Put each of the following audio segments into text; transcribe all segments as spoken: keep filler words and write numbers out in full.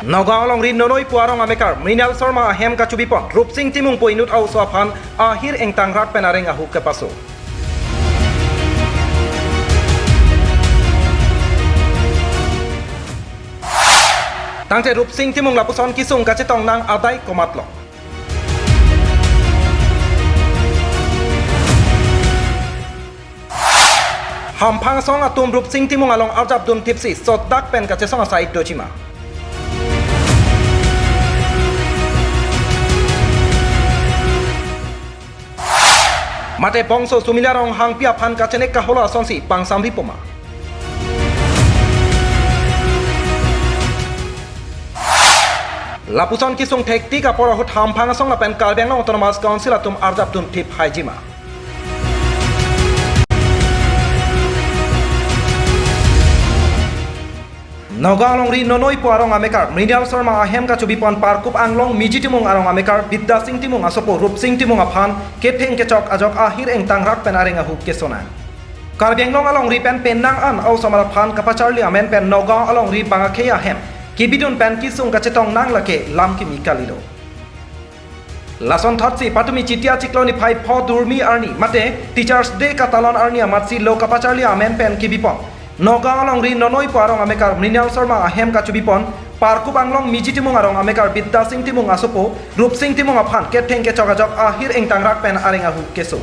Nagaon alongri Nonoi pu arong amekar Mrinal Sharma ahem kachubipon Rupsing Timung pu inut a-oso aphan ahir ingtangrak pen areng ahu kepaso. Tangte Rupsing Timung lapuson kesung kachetong nang adai komatlo? Hamphang asong atum Rupsing Timung along arjapdun thipsi sotdak pen kachesong asai dojima? Mate bongso Sumila Ronghangpi aphan kachenek kaholo asonsi pangsamri poma? Lapuson kesung thektik apor ahut Hamphang asong lapen Karbi Anglong Autonomous Council atum arjapdun thip haijima? Nagaon alongri Nonoi pu arong amekar Mrinal Sharma ahem kachubipon Parkup Anglong Miji Timung arong amekar Bidya Sing Timung asopo Rupsing Timung aphan ketheng kechok ajok ahir ingtangrak pen areng ahu kesonang. Karbi Anglong alongri pen penang an a-osomar aphan kapacharli amen pen Nagaon alongri bang akhei ahem kebidun pen kesung kachetong nang lake lam kimi kalilo. Lason thotsi patumi Chiti achiklo niphai pho Durmi arni mate Teachers Day katalon arni amatsi lo kapacharli amen pen kebipon Nagaon alongri Nonoi pu arong amekar Mrinal Sharma ahem kachubipon Parkup Anglong Miji Timung arong amekar Bidya Sing Timung asopo Rupsing Timung aphan ketheng kechok ajok ahir ingtangrak pen areng ahu keso.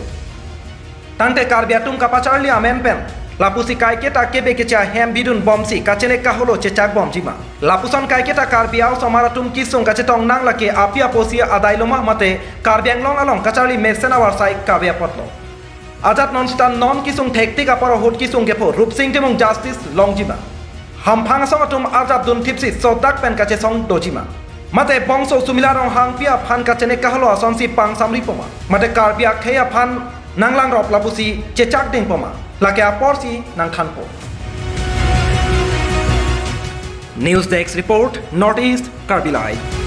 Tangte Karbi atum kapacharli amen pen lapusi kaiketa kebe keche ahem bidun bomsi kachenek kaholo chechak bomjima? Lapuson kaiketa Karbi a-osomar atum kesung kachetong nang lake api aposi adai loma mate Karbi Anglong along kacharli mesen avarsai kave apotlo? Ajat non sita non kesung thektik apor ahut kesung kepho Rupsing Timung justice longjima? Hamphang asong atum arjapdun thipsi sotdak pen kachesong dojima? Mate bongso Sumila Ronghangpi aphan kachenek kaholo asonsi pangsamri poma? Mate Karbi akhei aphan nanglangrop lapusi chechak ding poma? Lake aporsi nangthanpo. News Desk Report, North East Karbi Live.